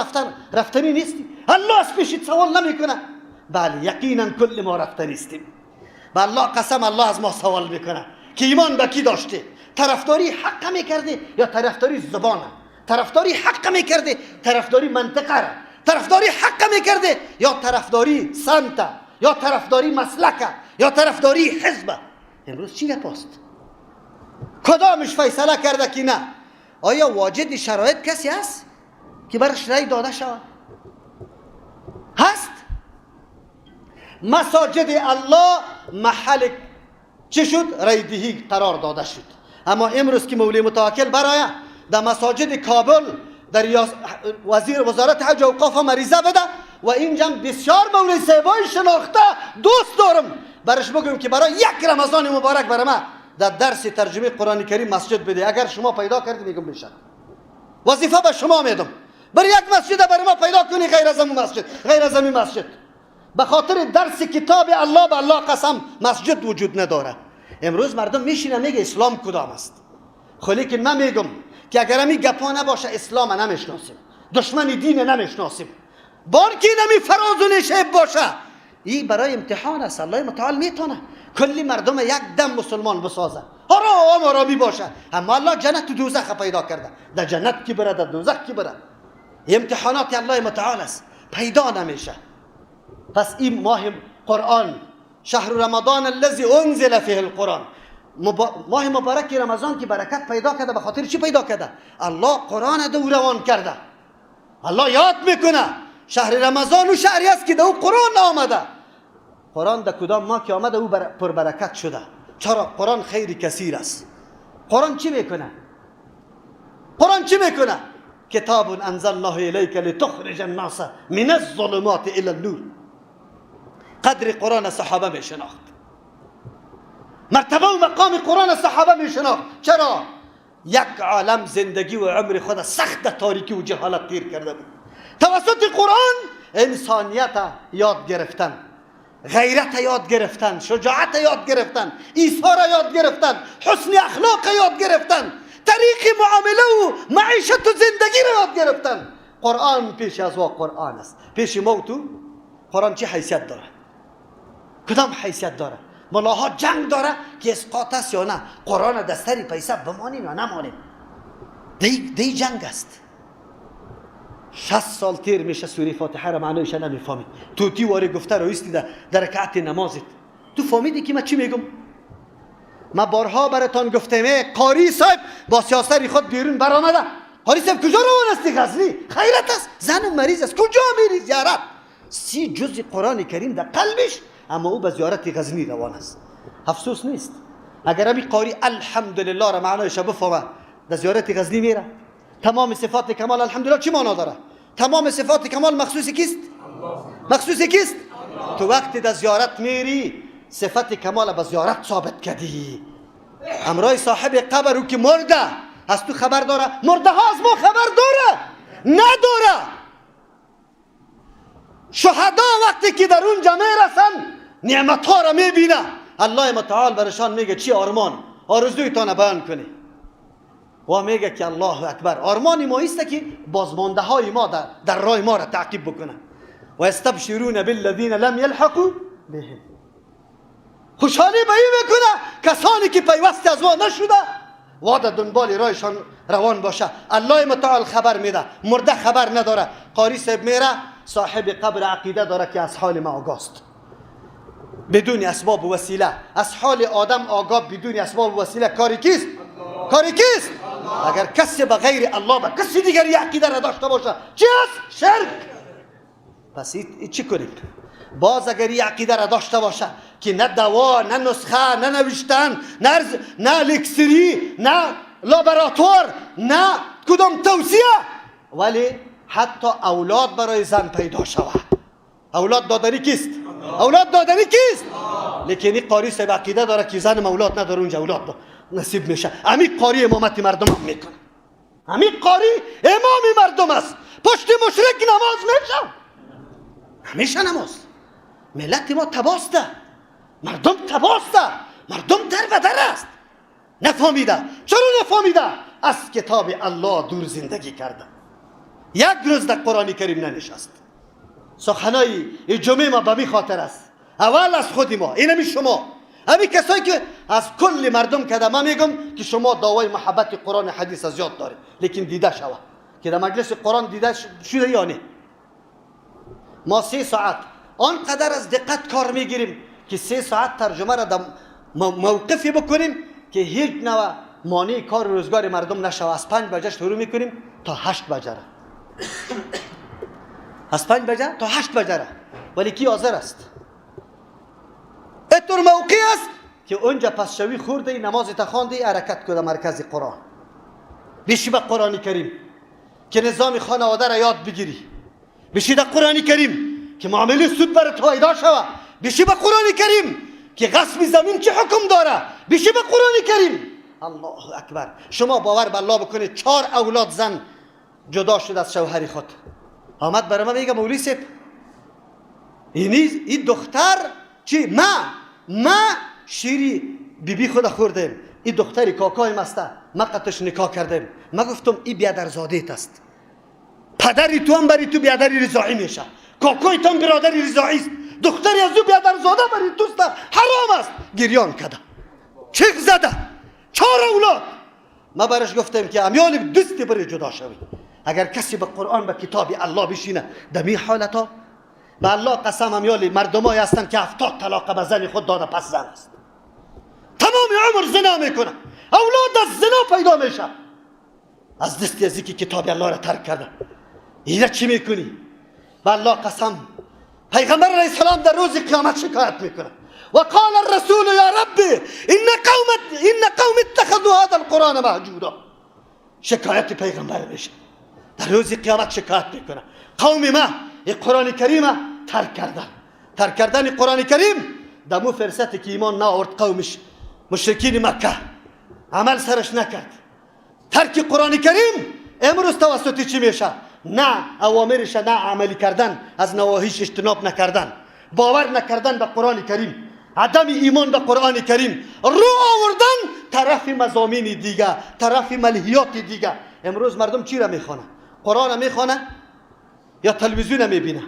رفتنی نیستی. الله از پیشت سوال نمیکنه. بله یقینا کل ما رفتنی نیستیم. به الله قسم الله از ما سوال میکنه که ایمان به کی داشتی؟ طرفداری حق میکردی یا طرفداری زبان؟ طرفداری حق میکردی، طرفداری منطقه را، طرفداری حق میکردی یا طرفداری سمت، یا طرفداری مسلکه، یا طرفداری حزب؟ امروز چی گپ است؟ کدامش فیصله کرده که نه؟ آیا واجد شرایط کسی هست که برش رأی داده شود؟ هست؟ مساجد الله محل چی شد؟ رأی دهی قرار داده شد. اما امروز که مولوی متوکل برای در مساجد کابل در وزیر وزارت حج و اوقاف مریضه بده و اینجا بسیار مولوی صاحبای شناخته دوست دارم، برش بگم که برای یک رمضان مبارک برای ما در درس ترجمه قرآن کریم مسجد بده. اگر شما پیدا کردی میگم بشه، وظیفه به شما میدم، برای یک مسجد برای ما پیدا کنی غیر از این مسجد، غیر از این مسجد. به خاطر درس کتاب الله به الله قسم مسجد وجود نداره. امروز مردم میشینه میگه اسلام کدام است؟ خب لیکن من میگم که اگر همی گپا نباشه اسلام نمیشناسیم، دشمن دین نمیشناسیم. بانکی نمی فراز و نشیب باشه، این برای امتحان است. الله متعال میتونه کلی مردم یک دم مسلمان بسازه، آرام آرامی باشه، اما الله جنت و دوزخ پیدا کرده، در جنت کی بره، در دوزخ کی بره. امتحانات الله متعال است، پیدا نمیشه. پس این ماه قرآن، شهر رمضان الذي انزل فيه القرآن، ماه مبارک رمضان که برکت پیدا کرده، به خاطر چی پیدا کرده؟ الله قرآن دو روان کرده. الله یاد میکنه شهر رمضان و شهری است که دو قرآن آمده. قرآن در کدام ماه که آمده او پربرکت شده. چرا؟ قرآن خیر کثیر است. قرآن چی میکنه؟ قرآن چی میکنه؟ کتاب انزلناه الیک لتخرج الناس من الظلمات الى النور. قدر قرآن صحابه میشناخت، مرتبه و مقام قرآن صحابه میشناخت. چرا؟ یک عالم زندگی و عمر خود سخت در تاریکی و جهالت تیر کرده بود. توسط قرآن انسانیت یاد گرفتن، غیرت یاد گرفتن، شجاعت یاد گرفتن، ایثار یاد گرفتن، حسن اخلاق یاد گرفتن، طریق معامله و معیشت و زندگی را یاد گرفتن. قرآن پیش از وا قرآن است. پیش ما تو قرآن چه حیثیت داره؟ کدام حیثیت داره؟ ملاها جنگ داره که اسقاط است یا نه؟ قرآن دستری پیسه بمانیم یا نمانیم؟ دی جنگ است. 60 سال تیر میشه سوره فاتحه را معنایش نمیفهمی. توتی واری گفته رو ایستی در رکعت نمازت. تو فهمیدی که من چی میگم؟ ما بارها براتان گفتم قاری صاحب با سیاست خود بیرون برآمده. قاری صاحب کجا روان استی؟ غزنی. خیرت است، زن مریض است، کجا میری زیارت؟ 30 جزء قرآن کریم در قلبش، اما او به زیارت غزنی روان است. افسوس نیست اگر ابی قاری الحمدلله را معنایش بفهمه در زیارت غزنی میره. تمام صفات کمال الحمدلله چی معنا داره؟ تمام صفات کمال مخصوص کیست؟ مخصوص کیست؟ تو وقتی در زیارت میری صفت کمال به زیارت ثابت کردی. امرای صاحب قبر او که مرده از تو خبر داره، مرده ها از ما خبر داره نداره. شهدا وقتی که در اونجا میرسن نعمت ها را میبینه، الله متعال برشان میگه چی آرمان آرزویتان بیان کنی؟ و میگه که الله اکبر، آرمان ما ایست که بازمانده های ما در راه ما را تعقیب بکنه. و استبشرون بالذین لم یلحقوا بهم. خوشحالی به این میکنه کسانی که پیوست از ما نشده و در دنبال راهشان روان باشه. الله متعال خبر میده، مرده خبر نداره. قاری صاحب میره، صاحب قبر عقیده داره که از حال ما آگاست، بدون اسباب و وسیله. از حال آدم آگاه بدون اسباب و وسیله کاری کیست؟ کاری کیست؟ اگر کسی به غیر الله به کسی دیگری عقیده را داشته باشه چی است؟ شرک. پس چی کنیم؟ باز اگر این عقیده را داشته باشه که نه دوا، نه نسخه، نه نوشتن، نه لکسری، نه لابراتوار، نه کدام توصیه، ولی حتی اولاد برای زن پیدا شود. اولاد دادنی کیست؟ اولاد دادنی کیست؟ لیکن این قاری صاحب عقیده داره که زن اولاد نداره، اونجا اولاد نصیب میشه. همین قاری امامت مردم هم میکنه. همین قاری امام مردم است. پشت مشرک نماز میشه، همیشه نماز. ملت ما تباسته، مردم تباسته، مردم در به در است. نفهمیده. چرا نفهمیده؟ از کتاب الله دور زندگی کرده. یک روز در قرآن کریم ننشست. سخنای جمعه ما به می خاطر است. اول از خود ما، اینمی شما، همین کسایی که از کل مردم کده. من میگم که شما دعوای محبت قرآن حدیث از یاد دارید، لیکن دیده شوه که در مجلس قرآن دیده شده یا نه. ما 3 ساعت آنقدر از دقت کار میگیریم که 3 ساعت ترجمه را در موقفی بکنیم که هیچ نوع مانع کار روزگار مردم نشوه. از 5 بجه شروع میکنیم تا 8 بجه را. از 5 بجه تا 8 بجه را. ولی کی حاضر است؟ اتور موقع است که اونجا پس شوی خورده، نماز تخوانده، حرکت کنه مرکز قرآن، بشی به قرآن کریم که نظام خانواده را یاد بگیری، بشی در قرآن کریم که معامله سود برات پیدا شوه، بشی به قرآن کریم که غصب زمین چه حکم داره، بشی به قرآن کریم. الله اکبر. شما باور به الله بکنید 4 اولاد زن جدا شد از شوهر خود. آمد برای من میگه مولوی صاحب این دختر چی؟ ما شیری بیبی خود خوردیم، این دختری کاکایم است، ما قطش نکاح کردیم. ما گفتم این بیادرزاده است، پدری تو هم بری تو بیادری رضاعی میشه، کاکای تو هم برادری رضاعی است، دختری از او بیادرزاده بری توست، حرام است. گریان کرده، چیغ زده، 4 اولاد. ما برش گفتم که امیال دوستی بری جدا شوی. اگر کسی به قرآن به کتاب الله بشینه دمی حالتا به الله قسم امیالی مردمای هستند که 70 طلاق به زن خود داده پس زن است، تمام عمر زنا میکنه، اولاد از زنا پیدا میشه از دست ازی که کتاب الله را ترک کرده. اینا چی میکنی؟ به الله قسم پیغمبر علیه السلام در روز قیامت شکایت میکنه و قال الرسول یا ربی ان قوم اتخذوا هذا القرآن مهجورا. شکایت پیغمبر میشه در روز قیامت، شکایت میکنه قوم ما این قرآن کریم ترک کردن. ترک کردن قرآن کریم دمو فرصتی که ایمان نآورد قومش مشرکین مکه عمل سرش نکرد. ترک قرآن کریم امروز توسط چی میشه؟ نه اوامرش، نه عملی کردن، از نواهیش اجتناب نکردن، باور نکردن به قرآن کریم، عدم ایمان به قرآن کریم، رو آوردن طرف مضامین دیگه، طرف ملهیات دیگه. امروز مردم چی را میخوانه؟ قرآن میخوانه یا تلویزیون میبینه؟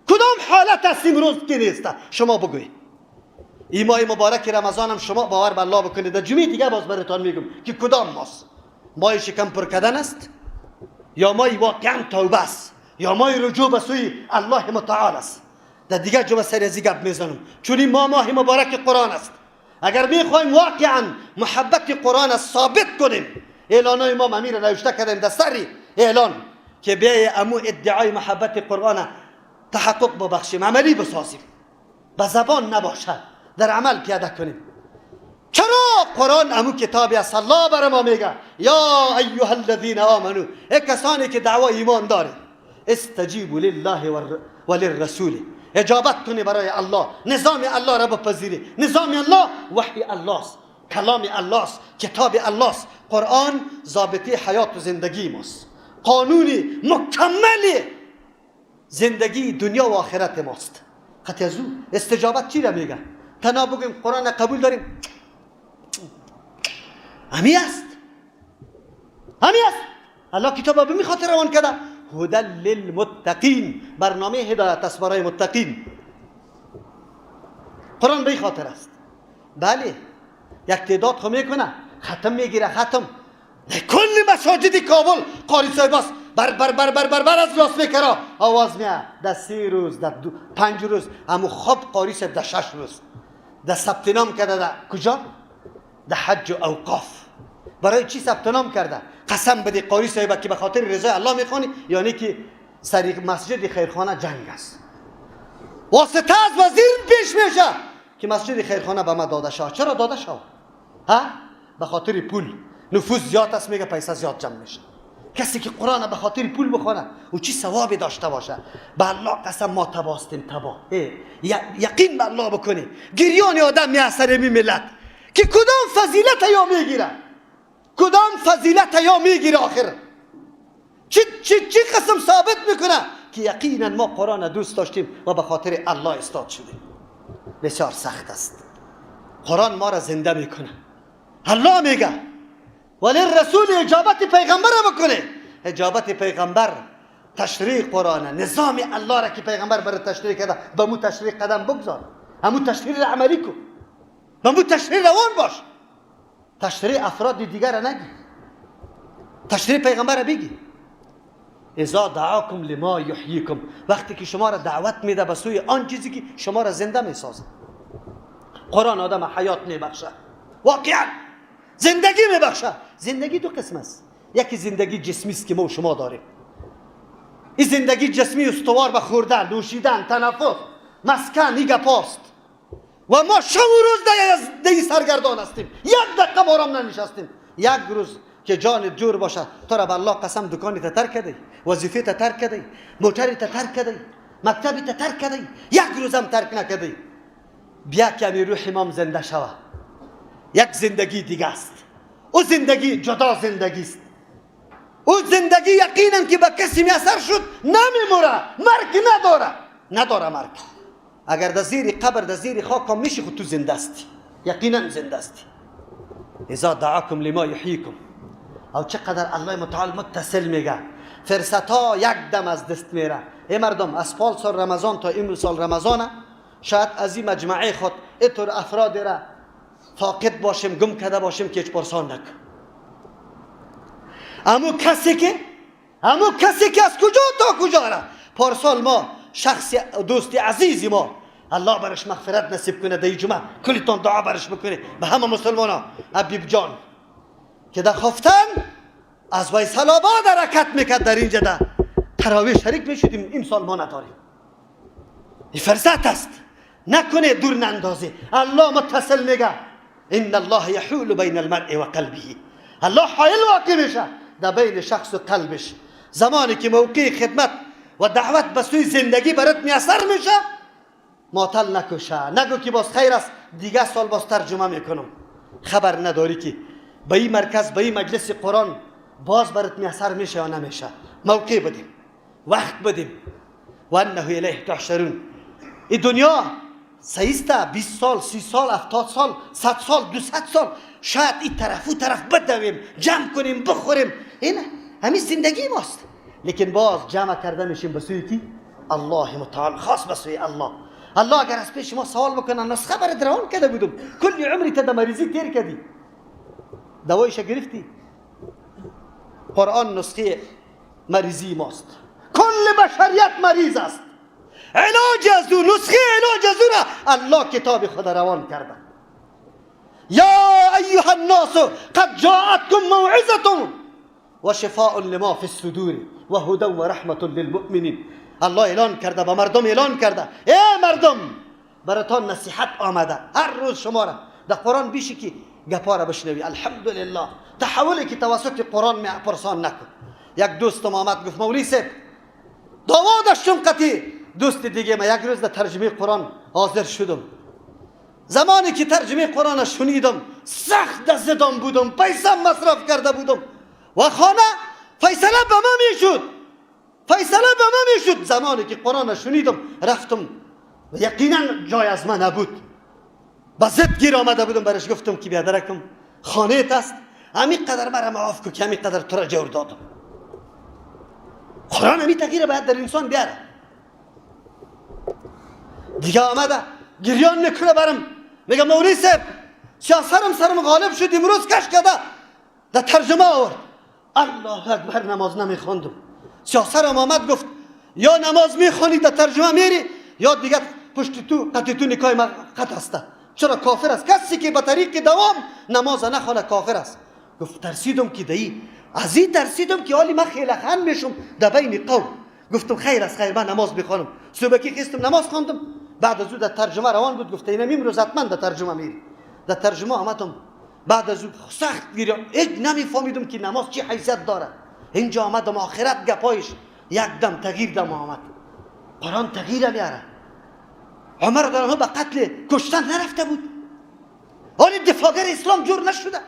کدام حالت است امروز که نیست؟ شما بگویید. این ماه مبارک رمضان هم شما باور به الله بکنید، در جمعه دیگه باز براتان میگم که کدام ماست. ماه شکم پر کردن است یا ماه واقعا توبه است یا ماه رجوع به سوی الله متعال است. در دیگه جمعه سر از گپ میزنم، چون این ماه مبارک قرآن است. اگر میخوایم واقعا محبت قرآن است ثابت کنیم، اعلانای ما امیر نوشته کردیم در سری اعلان که بیای امو ادعای محبت قرآن تحقق ببخشیم، عملی بسازیم، به زبان نباشه، در عمل پیاده کنیم. چرا قرآن امو کتابی است؟ الله بر ما میگه یا ایها الذین آمنو، ای کسانی که دعوای ایمان داره، استجیبوا لله وللرسول، اجابت کنی برای الله، نظام الله را بپذیری. نظام الله وحی الله است، کلام الله است، کتاب الله است. قرآن ضابطه حیات و زندگی ماست، قانون مکمل زندگی دنیا و آخرت ماست. خط از او استجابت چی را میگه؟ تنها بگیم قرآن قبول داریم، همی است، همی است. الله کتاب به می خاطر روان کرده، هدى للمتقین، برنامه هدایت است برای متقین. قرآن به خاطر است. بله یک تعداد خو میکنه، ختم میگیره، ختم کل مساجد کابل قاری صاحب است بر بر بر بر بر بر از لاس میکرا آواز میاد در 3 روز، در 5 روز، امو خواب قاری صاحب در 6 روز در ثبت نام کرده. در کجا؟ در حج و اوقاف. برای چی ثبت نام کرده؟ قسم بده قاری صاحب که به خاطر رضای الله میخوانی، یعنی که سر مسجد خیرخانه جنگ است، واسطه از وزیر پیش میشه که مسجد خیرخانه به ما داده شد. چرا داده شد؟ ها؟ به خاطر پول. نفوذ زیاد است، میگه پیسه زیاد جمع میشه. کسی که قرآن به خاطر پول بخونه او چی ثوابی داشته باشه؟ به الله قسم ما تباستیم، تبا. یقین به الله بکنی گریان آدم می اثر می ملت که کدام فضیلت یا میگیره، کدام فضیلت یا میگیره آخر چی چی چی قسم ثابت میکنه که یقینا ما قرآن دوست داشتیم و به خاطر الله استاد شدیم. بسیار سخت است. قرآن ما را زنده میکنه. الله میگه ولی رسول اجابت پیغمبر را بکنه. اجابت پیغمبر تشریح قرآن، نظام الله را که پیغمبر برای تشریح کرده به مو تشریح قدم بگذار، همو تشریح را عملی کن، به مو تشریح روان باش. تشریح افراد دیگر را نگی، تشریح پیغمبر را بگی. اذا دعاکم لما یحییکم، وقتی که شما را دعوت میده به سوی آن چیزی که شما را زنده میسازه. قرآن آدم حیات میبخشه، واقعا زندگی میبخشه. زندگی دو قسم است، یکی زندگی جسمی است که ما و شما داریم. این زندگی جسمی استوار به خوردن، نوشیدن، تنفس، مسکن، این گپاست و ما شب و روز دی سرگردان هستیم، یک دقیقه آرام ننشستیم. یک روز که جان جور باشه تو را به الله قسم دکانی تا ترک کردی، وظیفه تا ترک کردی، موتری تا ترک کردی، مکتبی تا ترک کردی، یک روزم ترک نکردی. بیا که امی روح امام زنده شوه. یک زندگی دیگه است، او زندگی جدا زندگی است. او زندگی یقینا که به کسی میسر شد نمیموره، مرگ نداره، نداره مرگ. اگر در زیر قبر در زیر خاک هم میشی، خود تو زنده استی، یقینا زنده استی. اذا دعاکم لما یحییکم. او چقدر الله متعال متصل میگه، فرصت ها یک دم از دست میره. ای مردم از پال سال رمضان تا این سال رمضان شاید از این مجمعه خود اینطور افراد را فاقد باشیم، گم کرده باشیم که هیچ پرسان نکن. امو کسی که از کجا تا کجا را پارسال ما شخص دوست عزیز ما، الله برش مغفرت نصیب کنه، در جمعه کلتان دعا برش بکنه به همه مسلمان ها. حبیب جان که در خفتن از ویسل آباد حرکت میکرد، در اینجا در تراویح شریک میشدیم، این سال ما نداریم. این فرصت است، نکنه دور نندازه. الله متصل میگه ان الله یحول بین المرء و قلبه، الله حایل واقع میشه در بین شخص و قلبش. زمانی که موقع خدمت و دعوت به سوی زندگی برات میسر میشه، معطل نکشه، نگو که باز خیر است دیگه سال باز ترجمه میکنم. خبر نداری که به این مرکز، به این مجلس قرآن باز برات میسر میشه یا نمیشه. موقع بدیم، وقت بدیم. و انه الیه تحشرون. این دنیا سیسته 20 سال، 30 سال، 70 سال، 100 سال، 200 سال، شاید این طرف و طرف بدویم، جمع کنیم، بخوریم، این همین زندگی ماست. لیکن باز جمع کرده میشیم به سوی کی؟ الله متعال، خاص به سوی الله. الله اگر از پیش ما سوال بکنه، نسخه برات روان کرده بودم، کل عمری تا مریضی تیر کردی، دوایش گرفتی. قرآن نسخه مریضی ماست. کل بشریت مریض است، علاج از او، نسخه علاج از او را الله کتاب خود روان کرده. یا ایها الناس قد جاءتكم موعظة و شفاء لما فی الصدور و هدى و رحمة للمؤمنین. الله اعلان کرده، به مردم اعلان کرده، ای مردم براتان نصیحت آمده. هر روز شما را در قرآن بیشی که گپا را بشنوی. الحمدلله تحولی که توسط قرآن می پرسان نکن. یک دوستم آمد گفت مولوی صاحب دعوا داشتم قطعی دوست دیگه، من یک روز در ترجمه قرآن حاضر شدم. زمانی که ترجمه قرآن شنیدم سخت در زدام بودم، پیسه مصرف کرده بودم و خانه فیصله به من میشد، فیصله به من میشد. زمانی که قرآن شنیدم رفتم و یقینا جای از من نبود، با ضد گیر آمده بودم. برش گفتم که بیادرکم خانه است، همین قدر مرا معاف کن که همین قدر تو را جور دادم. قرآن همین تغییر باید در انسان بیاره. دیگه آمده گریان میکنه برم، میگه مولوی صاحب سیاسرم سرم غالب شد، امروز کش کرده در ترجمه آورد. الله اکبر، نماز نمیخوندم. سیاسرم آمد گفت یا نماز میخوانی در ترجمه میری یا دیگه پشت تو قطع تو نکای من قطع است. چرا کافر است؟ کسی که به طریق دوام نماز نخوانه کافر است. گفت ترسیدم که دایی از این ترسیدم که حالی من خیلی خند میشم در بین قوم. گفتم خیر است، خیر، من نماز میخوانم. صبحکی خستم نماز خواندم. بعد از او در ترجمه روان بود، گفت اینم امروز حتما در ترجمه میری. در ترجمه آمدم. بعد از او سخت گریه، هیچ نمیفهمیدم که نماز چی حیثیت داره. اینجا آمدم آخرت گپایش یک دم تغییر دم آمد. قرآن تغییر میاره. عمر رضی به قتل کشتن نرفته بود، حالی دفاعگر اسلام جور نشده.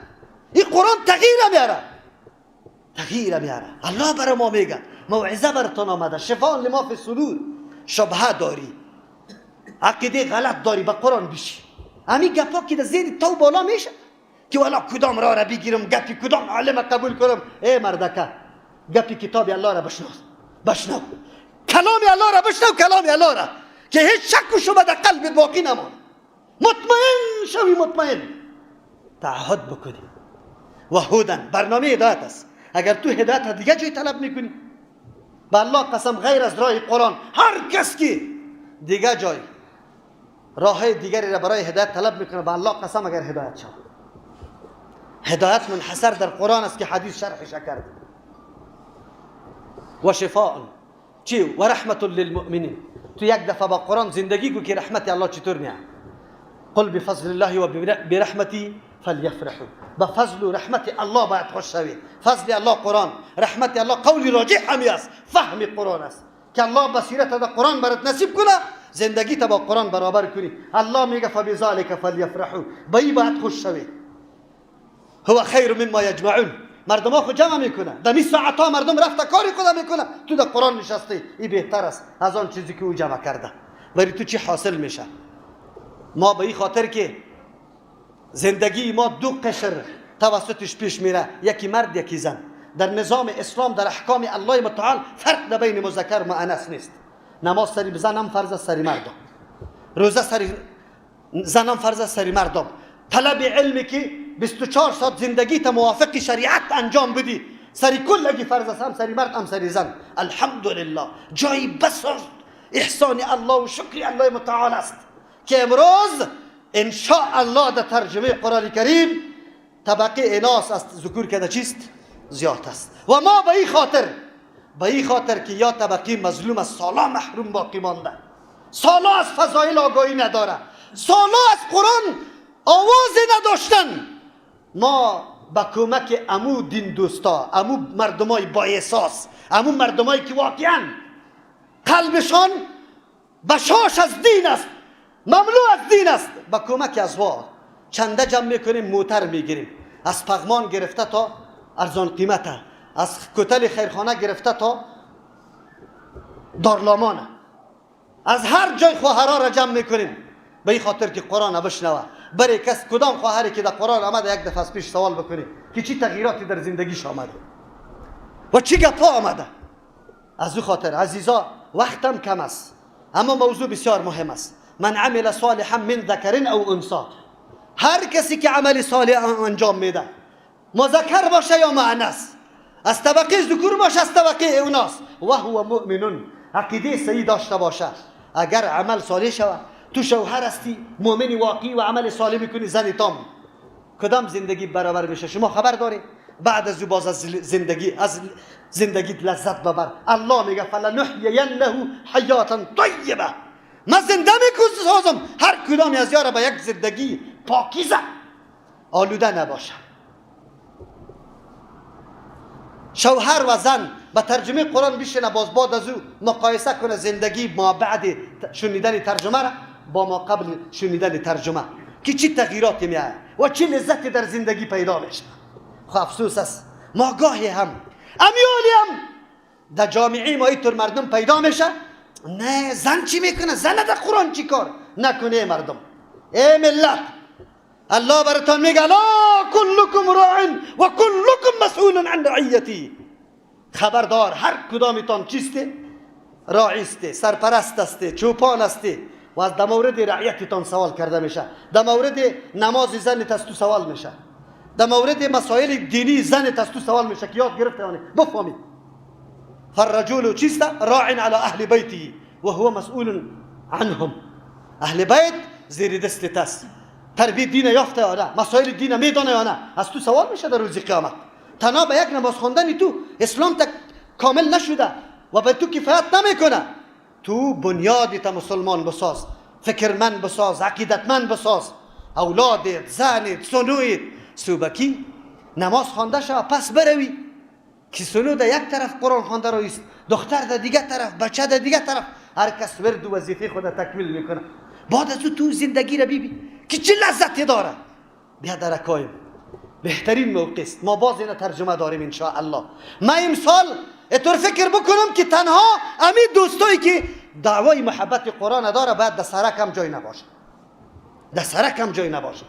این قرآن تغییر میاره، تغییر میاره. الله برای ما میگه موعظه براتون آمده، شفاء لما فی الصدور. شبهه داری، عقیده غلط داری، به قرآن بشی. همین گپا که در زیر تو بالا میشه که والا کدام راه را بگیرم، گپی کدام عالم قبول کنم. ای مردکه، گپی کتاب الله را بشنو، بشنو کلام الله را بشنو، کلام الله را که هیچ شک و شبهه در قلبت باقی نماند. مطمئن شوی، مطمئن تعهد بکنی. و هدن برنامه هدایت است. اگر تو هدایت دیگه جای طلب میکنی، به الله قسم غیر از راه قرآن هر کس که دیگه جای راه دیگری را برای هدایت طلب میکنه، به الله قسم اگر هدایت شود. هدایت منحصر در قرآن است که حدیث شرحش کرده. و شفاء چی و رحمت للمؤمنین. تو یک دفعه با قرآن زندگی کو که رحمت الله چطور میاد. قل بفضل الله و برحمتی فلیفرحوا. به فضل و رحمت الله باید خوش شوی. فضل الله قرآن، رحمت الله قول راجح همی است، فهم قرآن است که الله بصیرت در قرآن برات نصیب کنه، زندگی تا با قرآن برابر کنی. الله میگه فبذلک فلیفرحوا، به این باید خوش شوی. هو خیر مما یجمعون. مردم ها خود جمع میکنه، در این ساعت ها مردم رفته کاری خود میکنه، تو در قرآن نشستی، این بهتر است از آن چیزی که او جمع کرده. ولی تو چی حاصل میشه؟ ما به این خاطر که زندگی ما دو قشر توسطش پیش میره، یکی مرد یکی زن. در نظام اسلام در احکام الله متعال فرق در بین مذکر و مؤنث نیست. نماز سری زن هم فرض است، سری مردم. روزه سری زن هم فرض است، سری مردم. طلب علمی که 24 ساعت زندگی تا موافق شریعت انجام بدی سری کلگی فرض است، هم سری مرد هم سری زن. الحمدلله جای بسیار احسان الله و شکر الله متعال است که امروز ان شاء الله در ترجمه قرآن کریم طبقه اناث از ذکور کده چیست؟ زیاد است. و ما به این خاطر که یا طبقه مظلوم از سالا محروم باقی مانده، سالا از فضایل آگاهی نداره، سالا از قرآن آواز نداشتن، ما با کمک امو دین دوستا، امو مردمای با احساس، امو مردمایی که واقعا قلبشان بشاش از دین است، مملو از دین است، با کمک از وا چنده جمع میکنیم، موتر میگیریم، از پغمان گرفته تا ارزان قیمته، از کتل خیرخانه گرفته تا دارلامانه، از هر جای خواهرها را جمع میکنیم به این خاطر که قرآن بشنوه. برای کس کدام خواهری که در قرآن آمده یک دفعه از پیش سوال بکنی که چی تغییراتی در زندگیش آمده و چی گپا آمده. از او خاطر عزیزا وقتم کم است، اما موضوع بسیار مهم است. من عمل صالحا من ذکر او انثی، هر کسی که عمل صالح انجام میده، مذکر باشه یا مؤنث، از طبقه ذکور باشه از طبقه اناث، و هو مؤمن، عقیده صحیح داشته باشه، اگر عمل صالح شود، تو شوهر هستی مؤمن واقعی و عمل صالح میکنی، زن تام کدام زندگی برابر میشه؟ شما خبر داری؟ بعد از او باز از زندگی لذت ببر. الله میگه فلنحیینه حیاتا طیبه، من زنده میکنم هر کدامی از یارا به یک زندگی پاکیزه آلوده نباشه. شوهر و زن به ترجمه قرآن بشینه، باز بعد از او مقایسه کنه زندگی ما بعد شنیدن ترجمه را با ما قبل شنیدن ترجمه که چی تغییراتی میاد و چی لذتی در زندگی پیدا میشه. خب افسوس است ما گاهی هم امیالی هم در جامعه ما اینطور مردم پیدا میشه، نه زن چی میکنه، زن در قرآن چی کار نکنه. مردم ای ملت، الله براتان میگه لا کلکم راع و کلکم مسئول عن رعیتی. خبردار هر کدامتان چیسته؟ راعی است، سرپرست است، چوپان است و از در مورد رعیتتان سوال کرده میشه، در مورد نماز زنت از تو سوال میشه، در مورد مسائل دینی زنت از تو سوال میشه که یاد گرفته یعنی بفهمید. فالرجل چیست؟ راع علی اهل بیته و هو مسئول عنهم. اهل بیت زیر دست است، تربیت دین یافته یا نه، مسائل دین میدانه یا نه، از تو سوال میشه در روز قیامت. تنها به یک نماز خواندن تو اسلام تک کامل نشده و به تو کفایت نمیکنه. تو بنیادی تا مسلمان بساز، فکرمند بساز، عقیدتمند بساز، اولادت، زنت، سنویت. سوبکی نماز خوانده شوه پس بروی که سنو در یک طرف قرآن خوانده رویست، دختر در دیگه طرف، بچه در دیگه طرف، هر کس ورد و وظیفه خود تکمیل میکنه. بعد از تو زندگی را ببین که چه لذتی داره. بیا درکایم بهترین موقع است. ما باز اینه ترجمه داریم ان شاء الله. ما امسال اتور فکر بکنم که تنها امی دوستایی که دعوای محبت قرآن داره باید در سرک هم جای نباشه، در سرک هم جای نباشه.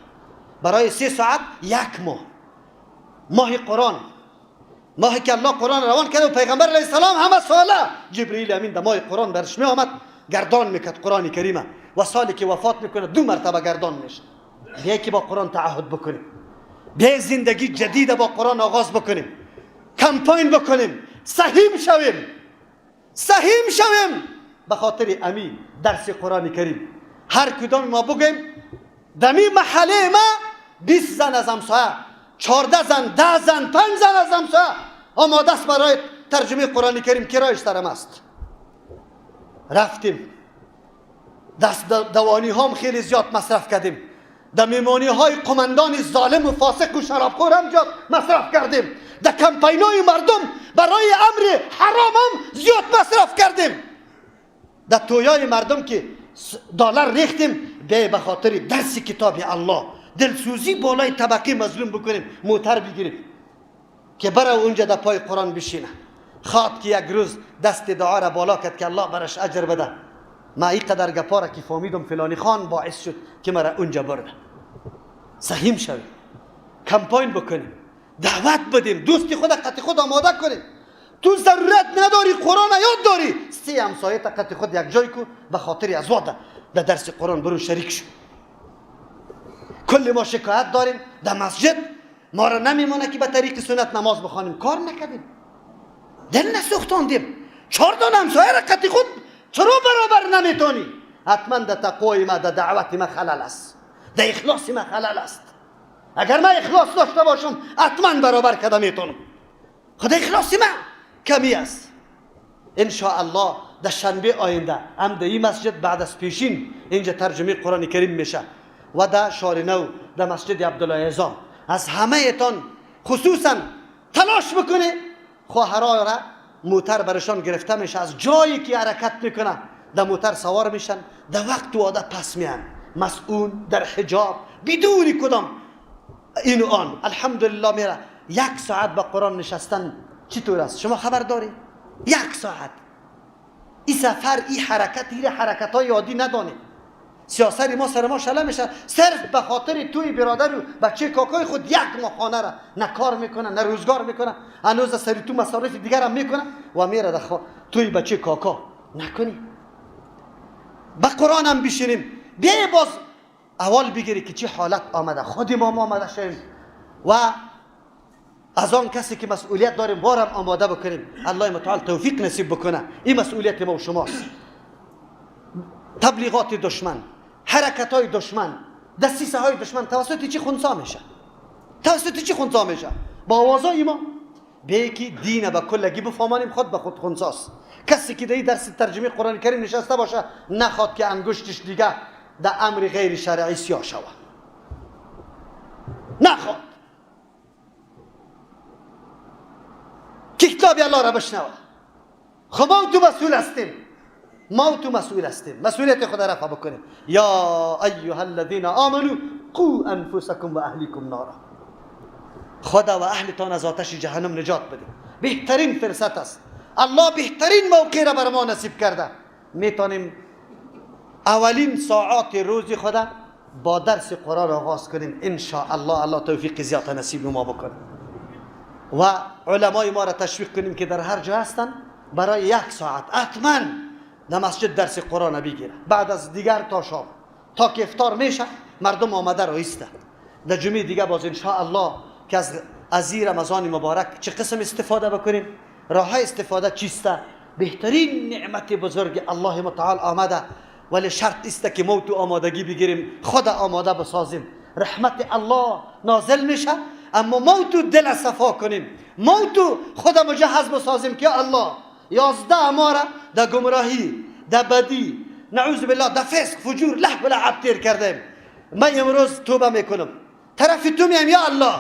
برای 3 ساعت یک ماه، ماه قرآن، ماهی که الله قرآن روان کرده و پیغمبر علیه السلام همه ساله جبرئیل امین در ماه قرآن برش می آمد گردان میکرد قرآن کریمه و سالی که وفات میکنه 2 مرتبه گردان میشه. بیا که با قرآن تعهد بکنیم، بیا زندگی جدید با قرآن آغاز بکنیم، کمپاین بکنیم، سهیم شویم، سهیم شویم به خاطر امی درس قرآن کریم. هر کدام ما بگیم دمی محله ما 20 زن از همسایه، 14 زن، 10 زن، 5 زن از همسایه آماده است برای ترجمه قرآن کریم کرایش سرم است. رفتیم دست دوانی هم خیلی زیاد مصرف کردیم، در میمانی های قمندان ظالم و فاسق و شرابخور هم زیاد مصرف کردیم، در کمپین های مردم برای امر حرام هم زیاد مصرف کردیم، در تویای مردم که دلار ریختیم. به خاطر درس کتاب الله دلسوزی بالای طبقه مظلوم بکنیم، موتر بگیریم که برای اونجا در پای قرآن بشینه. خواد که یک روز دست دعا را بالا کرد که الله برش اجر بده. ما این قدر گپا را که فهمیدم فلانی خان باعث شد که مرا اونجا برده. سهیم شویم، کمپاین بکنیم، دعوت بدیم، دوستی خود قطع خود آماده کنیم. تو ضرورت نداری قرآن یاد داری، 3 همسایه تا قطع خود یک جای کو به خاطر از واده در درس قرآن برو شریک شو. کل ما شکایت داریم در مسجد ما را نمیمانه که به طریق سنت نماز بخوانیم. کار نکردیم، دل نسوختاندیم، 4 دانه همسایه را قطع خود چرا برابر نمیتونی؟ حتما در تقوای ما، در دعوت ما خلل است، در اخلاص ما خلل است. اگر من اخلاص داشته باشم حتما برابر کده میتونم. خدا اخلاص ما کمی است. ان شاء الله در شنبه آینده هم در این مسجد بعد از پیشین اینجا ترجمه قرآن کریم میشه و در شارنو در مسجد عبدالله عظام. از همه تان خصوصا تلاش بکنه خواهرای را موتر برشان گرفته میشه، از جایی که حرکت میکنه در موتر سوار میشن، در وقت وعده پس میان، مسئول در حجاب بدون کدام این و آن. الحمدلله میره یک ساعت با قرآن نشستن چطور است؟ شما خبر داری؟ یک ساعت این سفر، این حرکت، این حرکت های عادی ندانه. سیاست ما سر ما شله میشه صرف به خاطر توی برادر و بچه کاکای خود یک ماه خانه را نه کار میکنه نه روزگار میکنه، هنوز سری تو مصارف دیگر هم میکنه و میره در توی بچه کاکا. نکنی به قرآن هم بشینیم، بیای باز اول بگیری که چه حالت آمده، خود ما آمده شویم و از آن کسی که مسئولیت داریم بارم آماده بکنیم. الله متعال توفیق نصیب بکنه. این مسئولیت ما و شماست. تبلیغات دشمن، حرکت های دشمن، دسیسه های دشمن توسط چی خنثی میشه؟ توسط چی خنثی میشه؟ با آوازای ما. به که دین به کلگی بفهمانیم خود به خود خنثاست. کسی که در درس ترجمه قرآن کریم نشسته باشه نخواد که انگشتش دیگه در امر غیر شرعی سیاه شوه، نخواد که کتاب الله را بشنوه. خب ما تو مسئول هستیم، ما تو مسئول هستیم، مسئولیت خود را رفع بکنیم. یا ایها الذین آمنوا قوا انفسکم و اهلیکم نارا. خدا و اهلتان از آتش جهنم نجات بده. بهترین فرصت است. الله بهترین موقع را بر ما نصیب کرده. میتونیم اولین ساعات روز خدا با درس قرآن آغاز کنیم ان شاء الله. الله توفیق زیاد نصیب ما بکنه و علمای ما را تشویق کنیم که در هر جا هستن برای یک ساعت حتما در مسجد درس قرآن بگیره، بعد از دیگر تا شام، تا که افطار میشه مردم آمده رو ایسته. در جمعه دیگه باز ان شاء الله که از این رمضان مبارک چه قسم استفاده بکنیم، راه استفاده چیسته، بهترین نعمت بزرگ الله متعال آمده، ولی شرط است که موت و آمادگی بگیریم، خود آماده بسازیم. رحمت الله نازل میشه، اما موت و دل صفا کنیم، موت و خود مجهز بسازیم که الله 11 ما را در گمراهی، در بدی، نعوذ بالله، در فسق، فجور، لهو و لعب تیر کردیم. من امروز توبه میکنم، طرف تو میم یا الله،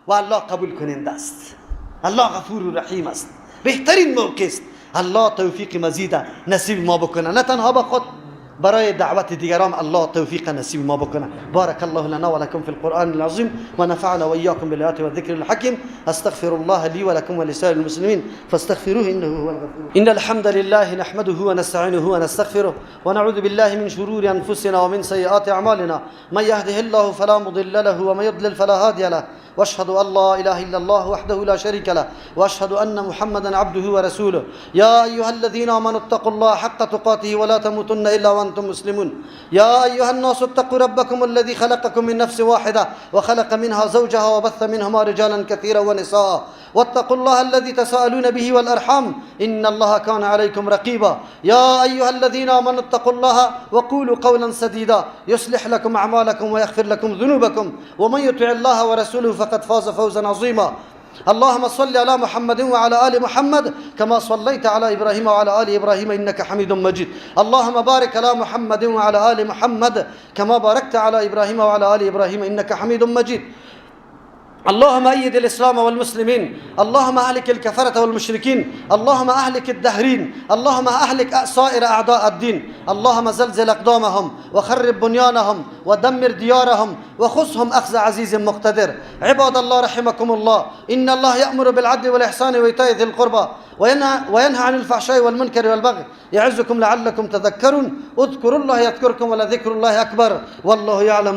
و الله قبول کننده است. الله غفور و رحیم است. بهترین موقع است. الله توفیق مزید نصیب ما بکنه، نه تنها به خود، برای دعوت دیگران الله توفیق نصیب ما بکنه. بارك الله لنا ولكم في القرآن العظيم ونفعنا وإياكم بالآيات والذكر الحكيم. أستغفر الله لي ولكم ولسائر المسلمين فاستغفروه إنه هو الغفور. إن الحمد لله نحمده ونستعينه ونستغفره ونعوذ بالله من شرور أنفسنا ومن سيئات أعمالنا. من يهده الله فلا مضل له ومن يضلل فلا هادي له. واشهد ان لا اله الا الله وحده لا شريك له واشهد ان محمدا عبده ورسوله. يا ايها الذين امنوا اتقوا الله حق تقاته ولا تموتن الا وانتم مسلمون. يا ايها الناس اتقوا ربكم الذي خلقكم من نفس واحده وخلق منها زوجها وبث منهما رجالا كثيرا ونساء واتقوا الله الذي تساءلون به والارحام ان الله كان عليكم رقيبا. يا ايها الذين امنوا اتقوا الله وقولوا قولا سديدا يصلح لكم اعمالكم ويغفر لكم ذنوبكم ومن يطع الله ورسوله فقد فاز فوزا عظيما. اللهم صل على محمد وعلى آل محمد كما صليت على إبراهيم وعلى آل إبراهيم إنك حميد مجيد. اللهم بارك على محمد وعلى آل محمد كما باركت على إبراهيم وعلى آل إبراهيم إنك حميد مجيد. اللهم أيد الإسلام والمسلمين، اللهم أهلك الكفرة والمشركين، اللهم أهلك الدهرين، اللهم أهلك سائر أعداء الدين، اللهم زلزل أقدامهم وخرب بنيانهم ودمر ديارهم وخصهم أخذ عزيز مقتدر. عباد الله رحمكم الله، إن الله يأمر بالعدل والإحسان وإيتاء ذي القربى وينهى عن الفحشاء والمنكر والبغي يعظكم لعلكم تذكرون. اذكروا الله يذكركم ولذكر الله أكبر والله يعلم.